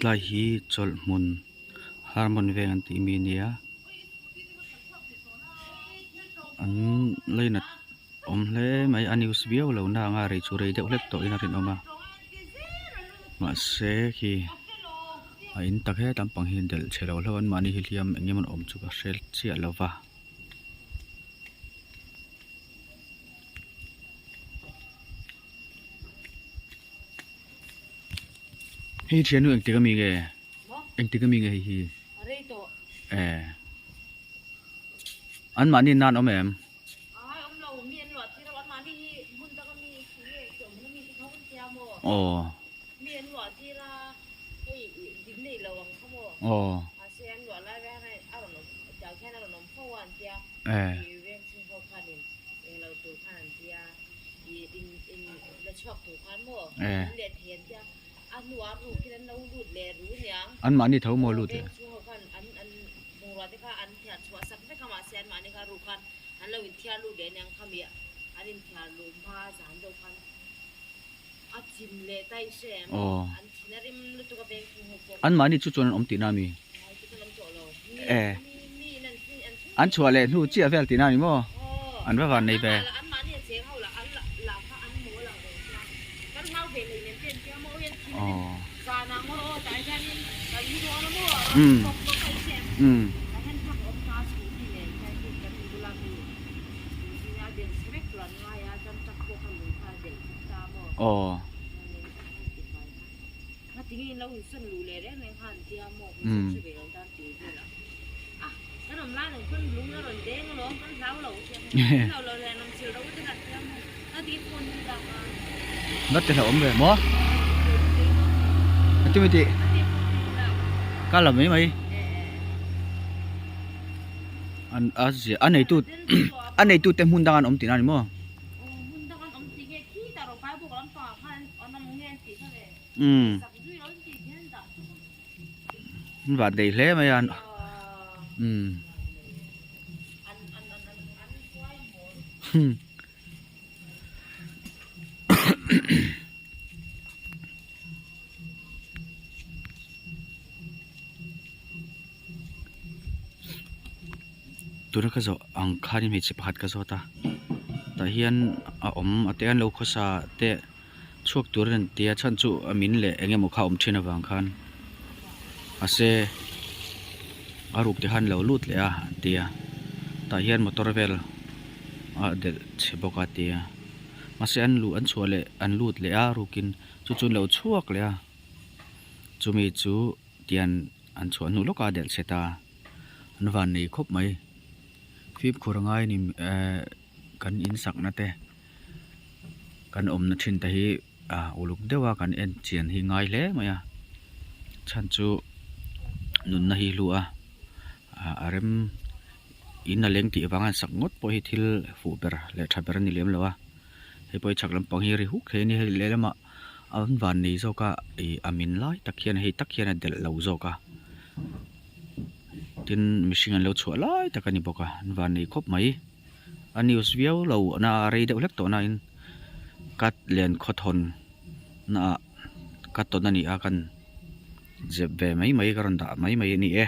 Tlai hi chawlh hmun harmon veng an tih mi a nia an lainat awm hle mai a news viau lo na anga rei chu rei deuh hlek tawhin a rinawm a mahse khi a in tak he lampang hi delh chhe lo hlauh an mahni hi hliam eng emaw awm chu ka hre chiah lo va. Hei thiannu engtik ami nge engtik ami nge hei hi eh an mahni nan awm em? Aw aw eh. An mahni tho maw lut le. Aw. An mahni chu chuan an awm tihna a mi? Eh. An chhuah leh hnu chiah vel tihna a ni maw? An va van nei ve. Aw. Umm. Umm. Aw. Umm. Ngat te hlauhawm ve maw? Ati mi tih ka la mai mai an a zia a neitu a neitu te hmun dang an awm tihna a ni maw? Umm an vah daih hle mai a umm tuna ka zawh ang khanin hmeichhe pakhat ka zawt a tah hian a awm a te an lo khawsa te chhuak tur an tia chhan chu a min leh eng emaw kha a awm thin avang khan mahse a ruk te khan lo lut leh a an tia tah hian motor vel a delh chhe bawk a tia mahse an luh an chhuah leh an lut leh a rukin chu chu an lo chhuak leh a chumi chu tian an chhuah hnu lawkah a delh chhe ta an van nei khawp mai fimkhur a ngai a ni ehh kan in sakna te. Kan awmna thin te hi ah uluk deuh a kan en chian hi ngai hle mai a chhan chu nunna hi hlu a ah a rem in a leng tih vanga sak ngawt pawh hi thil fuh ber leh tha ber a ni lem lo a hei pawh hi chhak lampang hi ri huk thei a ni hei lehlamah an van nei zawk a ih a min lai tak hian hei tak hian a delh lo zawk a tin mihring an lo chhuah lai tak a ni bawk a an van nei khawp mai. A news viau lo na a rei deuh hlek tawh na in cut len khawthawn na ah ka tawn a ni a kan zep ve mai mai ka rawn dah mai mai a ni e.